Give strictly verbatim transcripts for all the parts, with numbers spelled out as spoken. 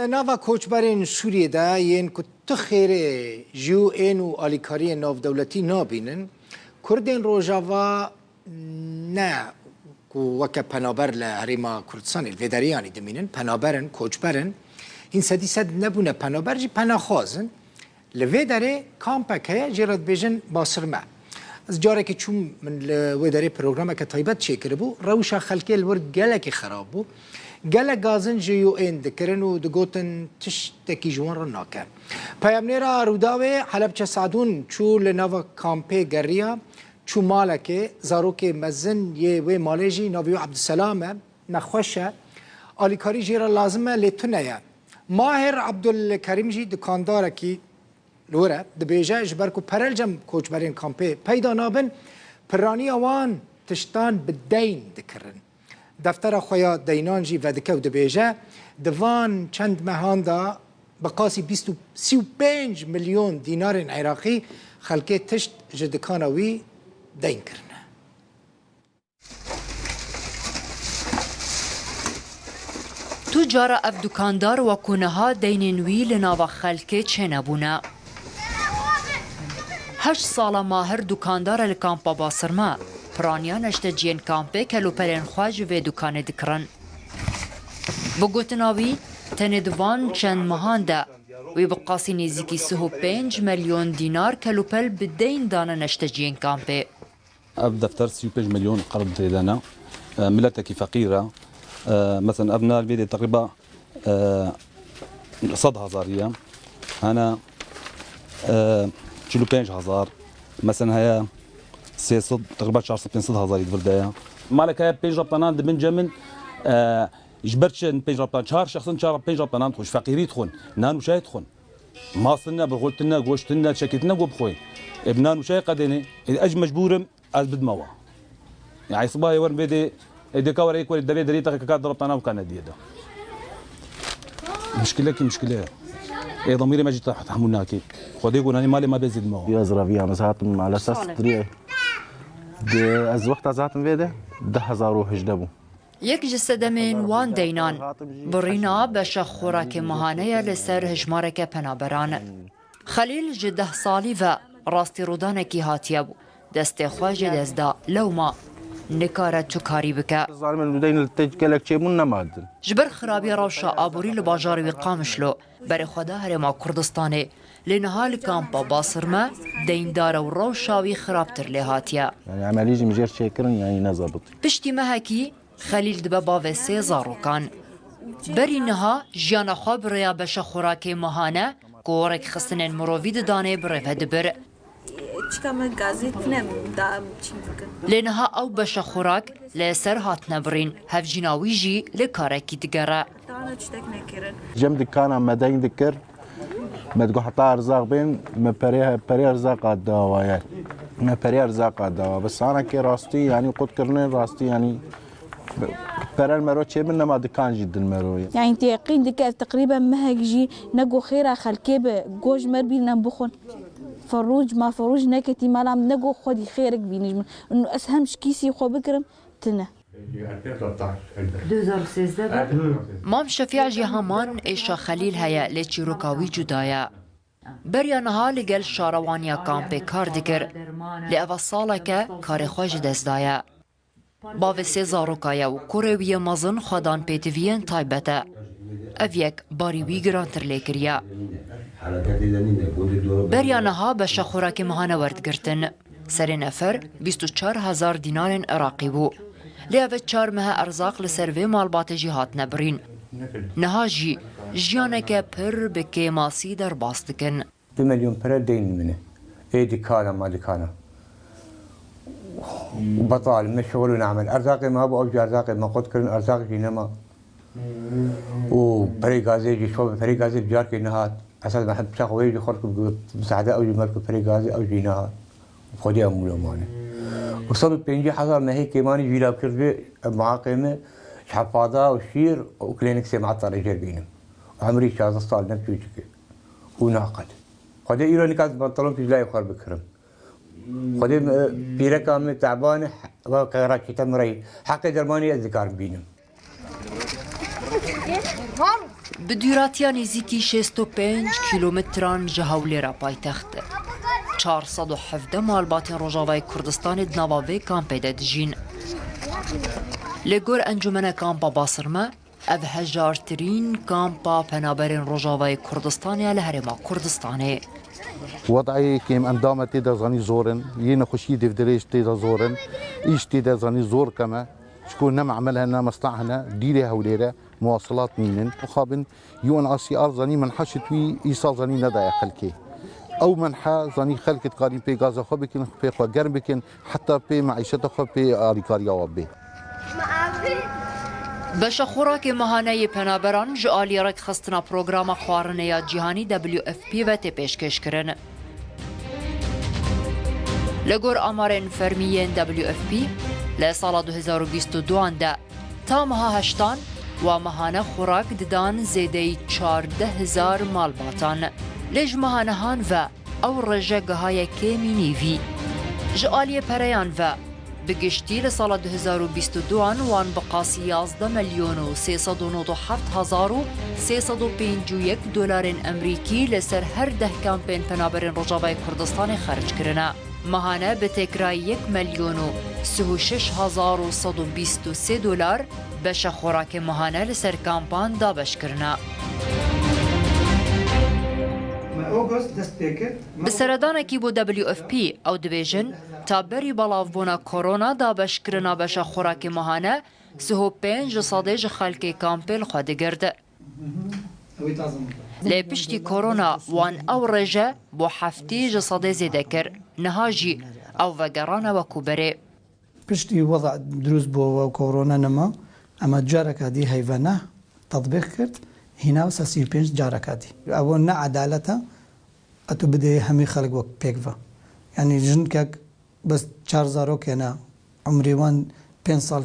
Nava koçberên Sûriyê de yên ku tu xêrê ji U N û alîkariyên navdewletî nabînin, Kurdên Rojava ne ku weke penaber li Herêma Kurdistanê li vê derê yanî dimînin, penaber in, koçber in. Hîn sedî sed nebûne penaber jî penaxwaz in. Li vê derê kampek heye, jê re dibêjin Basirme. Ez carekê çûm, min li wê derê programeke taybet çêkiribû. Rewşa xelkê li wir gelekî xerab bû. Gelek gazin ji U N dikirin û digotin tiştekî ji wan re nake. Peyamnêra Rûdawê Helebçe Sadûn çû li nava kampê geriya, çû malekê, zarokê mezin yê wê malê jî navê wî Ebdulselam e, nexweş e. Alîkarî jê re lazim e, lê tune ye. Mahir Abdulkerîm jî dukandarekî li wir e, dibêje, ji ber ku pere li cem koçberên kampê peyda nabin, piraniya wan tiştan bi deyn dikirin. Deftera xwe ya deynan jî vedike û dibêje, di van çend mehan de bi qasî bîst û, sî û pênc milyon dînarên Iraqî xelkê tişt ji dikana wî deyn kirine. Tu cara ev dukandar wekû niha deynên wî li nava xelkê çênebûne. Heşt sala Mahir dukandar e li kampa Basirme. Piraniya neşteciyên kampê kelûpelên xwe ji vê dukanê dikirin. Bi gotina wî, tenê di van çend mehan de wî bi qasî nêzîkî sih û pênc milyon dînar kelûpel bi deyn dane neşteciyên kampê. Ev defter sî û pênc milyon qerd tê de ne. E, miletekî feqîr e. E, mesela ev nar vê de teqrîba, e, sed hezarî ye. Hene, e, çil û pênc hezar. Mesela heye sê sed, teqrîba çar sed pênc sed hezarî di vir de ye. Malek heye pênc reptanan di bin cem in, e, ji ber çi pênc reptan? Çar şexsin çar pênc reptanan dixwin, ji feqîrî dixwin, nan û çayê dixwin. Mast tune, birxwe tune, goşt tune, çekê tune ku bixwe. Ê bi nan û çayê qedêne. Ê ez mecbûr im, ez bidime wan. Yani sibahê werim vê dê, ê dê ka were yek werî devê derî teqe ka direptana û ka nediye de. Muşkilekî muşkile ye. Ê demîrê me jî te-, tehmûl nake. Xwedê gonanî malê me bê zêdime wan. Ya ziraviya me zaten maalesef Sağ olun. Dirê. De ez wexta zaten vê de du hezar û hejdeh bû. Yek ji sedemên wan deynan, birîna beşa xorakê mehane ye li ser hejmareke penaberan. Xelîl ji deh salî ve rastî rûdanekî hatiye bû. Destê xwe ji dest da, lewma nikare tu karî bike. Zalim, deyn li te gelek çêbûn nema din. Ji ber xirabiya rewşa aborî li bajarê wî Qamişlo, berê xwe da Herêma Kurdistanê, lê niha li kampa Basirme deyndar e û rewşa wî xirabtir lê hatiye. Yani emelî jî min jêr çêkirin, yani nezabit. Piştî mehekî Xelîl dibe bavê sê zarokan. Berî niha jiyana xwe bi rêya beşa xorakê mehane ku rêkxistinên mirovî didanê bi rê ve dibir. Çika me gazê tune da çî bikin. Lê niha ew beşa xorak li ser hatine birîn, hevjîna wî jî li karekî digere. Tana tiştek nekirin. Cem dikana me deng dikir. Me digot heta erzaq bên, me perê, perê erzaqa dawa ye. Me perê erzaqa dawa. Bi sanekê rastî, yanî qut kirine rastî, yanî peren mero çê min nema dikan jî din mero ye. Yani teqîn dike ez teqrîben mehek jî ne go xêra xelkê bi goj mer bîrnem bixwin. Ferûc ma ferûc neketî mala min ne go xwedî xêrik bînij min. Û ez hem şikîsî xwe bikirim, tine. Mam Şefîa jî heman êşa Xelîl heye, lê çîroka wî cuda ye. Beriya niha li gel şarawaniya kampê kar dikir. Lê eva salek e karê xwe ji dest daye. Bavê sê zaroka ye û kurê wî yê mezin xwedan pêtiviyên taybet e. Ev yek barî wî girantir lê kiriye. Beriya niha beşa xorakê mehane werdigirtin. Serê nefer bîst û çar hezar dînarên Iraqî bû. Lê ev çar mehe erzaq li ser vê malbatê jî hatine birîn. Niha jî jiyaneke pir bi kêmasî derbas dikin. Du milyon pere deyn min e. Ê dikana ma dikana. Betal, me şixul û neamel. Erzaqê me hebû, ew jî erzaqê me qut kirin, erzaq jî nema. Û perê gazê jî şo, perê gazê bi carkê nehat. Esas me hep çax wê jî xurt ku bi misade ew jî mer ku perê gazê ew jî nehat. Xwedê em wilo mane. Û sed û pêncî hezar mehê kêmanî jî la kir vê, em muaqê me, ji hefada û şîr û klinik sê mehat sal jêr bînim. Û emrî şazdeh sal ne çûçik e. Û naqet. Xwedê îro nika ez pantalon pîjlayê xwe bikirim. Xwedê, e, pîreka min teban e, he-, we qeyra çîte min re yî. Heqê dermanî ez dikarim bînim. Bi dûratiya nêzîkî şêst û pênc kîlometran ji Hewlêra paytext, çar sed û hevdeh malbatên Rojavayê Kurdistanê di nava vê kampê de dijîn. Li gor Encûmena Kampa Basirme, ev hejartirîn kampa penaberên Rojavayê Kurdistanê ye li Herêma Kurdistanê. Wedayê kêm endame tê de zanî zor in, yê nexweşiyê dêvdirêj tê de zor in, îş tê de zanî zor kem e. Çiko ne memel hene, ne mesta hene, dîrê Hewlêr e, muwasilat nînin. Mixabin U N H C R zanî menha şitwî îsal zanî nedaye xelkê. Ew menha zanî xelk dikarîn pê gaza xwe bikin, pê xwe germ bikin, heta pê meîşeta xwe, pê alîkariya we bê. Beşa xorakê mehane yê penaberan ji alî Rêkxistina Programa Xwarinê ya Cîhanî W F P ve tê pêşkêşkirin. Li gor amarên fermî yên W F P, li sala du hezar û bîst û duan de ta meha heştan wa mehane xorak didan zêdeyî çardeh hezar malbatan. Lê ji meha nihan ve ew reje gihaye kêmî nîvî. Ji aliyê pereyan ve, bi giştî li sala du hezar û bîst û duan wan bi qasî yazdeh milyon û sê sed û nod û heft hezar û sê sed û pêncî û yek dolarên Emerîkî li ser her deh kampên penaberên Rojavayê Kurdistanê xerc kirine. Mehane bi têkirayî yek milyon û sih û şeş hezar û sed û bîst û sê dolar beşa xorakê mehane li ser kampan dabeş kirine. Me August dest pê kir. Bi seredanekî bo W F P ew dibêjin, ta berî belavbûna korona dabeşkirina beşa xorakê mehane sih û pênc ji sedê ji xelkê kampê li xwe digirt. Lê piştî korona wan ew rêje bo heftê ji sedê zêde kir. Niha jî ew vegerane wekû berê. Piştî weza dirûst bû û korona nema, ema careka dî heyvene tetbîq kir, hîna wisa sî û pênc careka dî. Ew ne edalet e, e tu bidê hemî xelk wek pêk ve. Yanî jinkek bes çar zarok hene, umrê wan pênc sal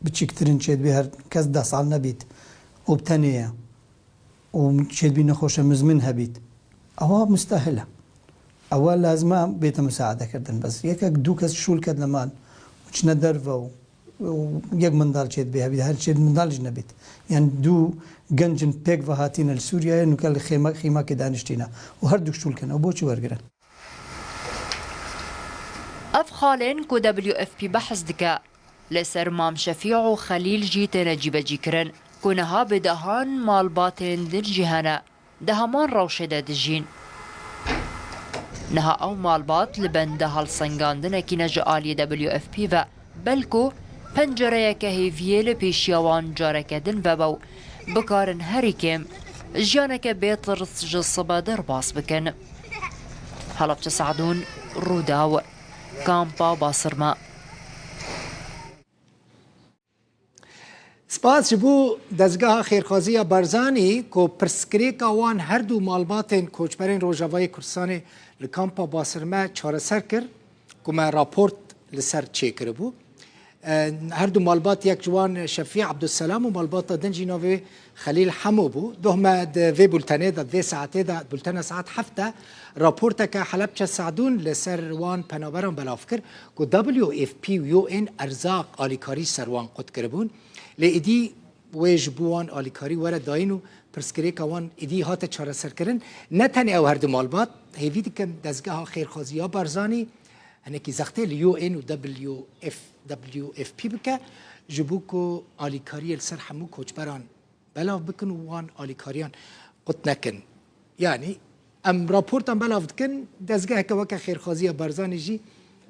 biçîktirin çêdibî, her kes deh sal nebît û bi tenê ye. û çêdibî nexweşe mizmin hebît, ewa mustehil e. Ewa lazim e bête musaade kirdin. Bes yekek du kes şûl ket li mal û çine derve û, û yek mindal çêdibê hebît, her çêd mindal jî nebît. Yani du gencin pêk ve hatîne li Sûriyeyê, nûke li xêma-, xîmakê daniştîne û her du şûl kin. Ew bo çi wergirin? Ev xalên ku W F P behs dike, li ser Mam Şefî û Xelîl jî têne cîbecîkirin, ku niha bi dehan malbatên din jî hene, di heman rewşê de dijîn. Niha ew malbat li benda helsengandinekî ne ji aliyê W F P ve, belku pencereyeke hêviyê li pêşiya wan careke din vebe û bikarin herî kêm jiyaneke bê tirs ji sibe derbas bikin. Helebçe Sadûn, Rûdaw, Kampa Basirma. Spas ji bo dezgeha xêrxwazî ya Barzanî ku pirsgirêka wan her du malbatên koçberên Rojavayê Kurdistanê li kampa Basirme çareser kir, ku me raport li ser çêkiribû. E, her du malbat, yek ji wan Şefî Ebdulselam û malbata din jî navê wê Xelîl Hemo bû. Doh me di vê bultenê de, di vê saetê de, bultena saet heft de raporteke Helebçe Sadûn li ser wan penaberan belav kir ku W F P û U N erzaq alîkarî ser wan qut kiribûn. Lê êdî wê ji bo wan alîkarî were dayîn û pirsgirêka wan êdî hate çareserkirin. Ne tenê ew her du malbat, hêvî dikim dezgeha xêrxwazî ya Barzanî hinekî zextê li U N û W F, W F P bike, ji bo ku alîkariyê li ser hemû koçberan belav bikin û wan alîkariyan qut nekin. Yanî em raportan belav dikin, dezgeheke weke xêrxwaziya Barzanî jî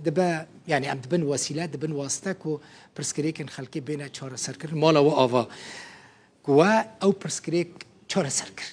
dibe, yanî em dibin wesîle, dibin wasite ku pirsgirêkên xelkê bêne çareserkirin. Mala we ava ku we ew pirsgirêk çareser kir.